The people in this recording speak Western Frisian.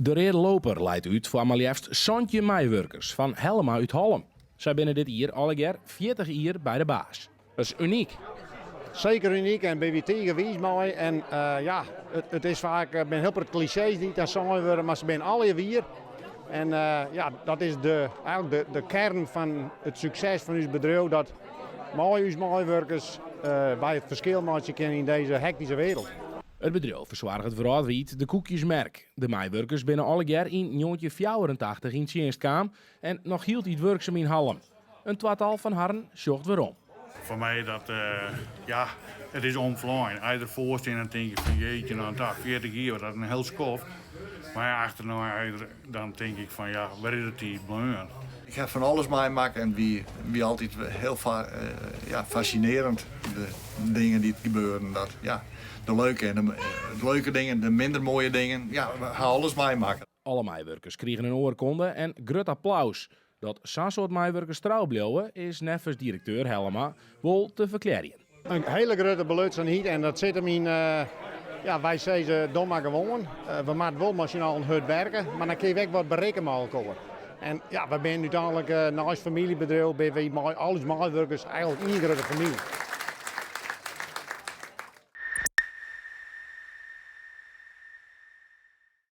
De reade loper leit út foar mar leafst 17 meiwurkers fan Hellema út Hallum. Sy binne dit jier allegear 40 jier by de baas. Dat is unyk. Seker unyk en binne wy tige wiis mei. En ja, it is faak, it binne hiel protte klisjees dy't dan sein wurde, mar se binne allegear wier. En ja, dat is de, eigentlik de kearn fan it sukses fan ús bedriuw, dat mei ús meiwurkers wy it ferskil meitsje kinne yn dizze hektyske wereld. It bedriuw fersoarget wrâldwiid de koekjesmerk. De meiwurkers binne allegear yn 1984 yn tsjinst kaam en noch hieltyd wurksum yn Hallum. In twatal fan harren sjocht werom. Foar my dat, ja, it is omflein. As je der foar stean dan tink je fan jeetje, no ta, 40 jier, dat is in hiel skoft. Mar ja, achternei dan tink ik fan ja, wêr is de tiid bleaun? Ik ha fan alles meimakke en it wie altyd hiel ja, fascinerend, de dingen dy't gebeurden. Dat, ja, de leuke en de, leuke dingen, de minder moaie dingen, ja, we ha alles meimakke. Alle meiwurkers krigen in oarkonde en grut applaus. Dat sa'n soad meiwurkers trou bliuwe is neffens direkteur Hellema wol te ferklearjen. In hiele grutte belutsenheid en dat sit him yn, ja, wy sizze doch mar gewoan. We moatte wol mei syn allen hurd werke, mar dan kinne we ek wat berikke mei elkoar. En ja, we binne úteinlik neist famyljebedriuw binne wy mei al ús meiwurkers eigentlik ien grutte famylje.